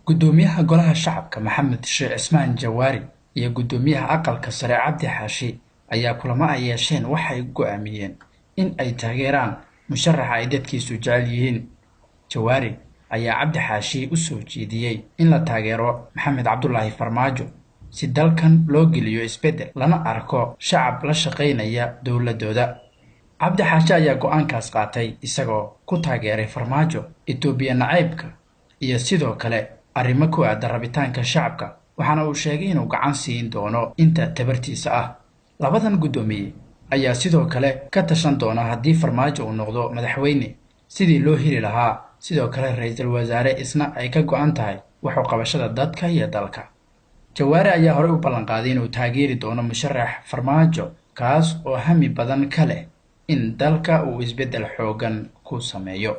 Guddoomiyaha Golaha Shacabka Maxamed Sheekh Cismaan Jawaari iyo Guddoomiyaha Aqalka Sare Cabdi Xaashi ayaa kulamo ay yeesheen waxay go'aamiyeen in ay taageeraan musharaxa ay dadkiisu jecel yihiin. Jawaari ayaa Cabdi Xaashi u soo jeediyey in la taageero Maxamed Cabdulaahi Farmaajo si dalkan loo geliyo isbeddel lana arko shacab la shaqaynaya dowladooda. Cabdi Xaashi ayaa go'aankaas qaatay isagoo ku taageeray Farmaajo Itoobiya nacaybka iyo sidoo kale arrimo ku aadan rabitaanka shacabka, waxaana uu sheegay inuu gacan siin doono inta tabartiisa ah. Labadan guddoomiye ayaa sidoo kale ka tashan doona haddii Farmaajo uu noqdo madaxweyne sidii loo heli lahaa sidoo kale ra'iisul wasaare isna ay ka go'an tahay wax u qabashada dadka iyo dalka. Jawaari ayaa horey u ballanqaaday inuu taageeri doono musharax Farmaajo, kaas oo hami badan ka leh in dalka uu isbeddel xooggan ku sameeyo.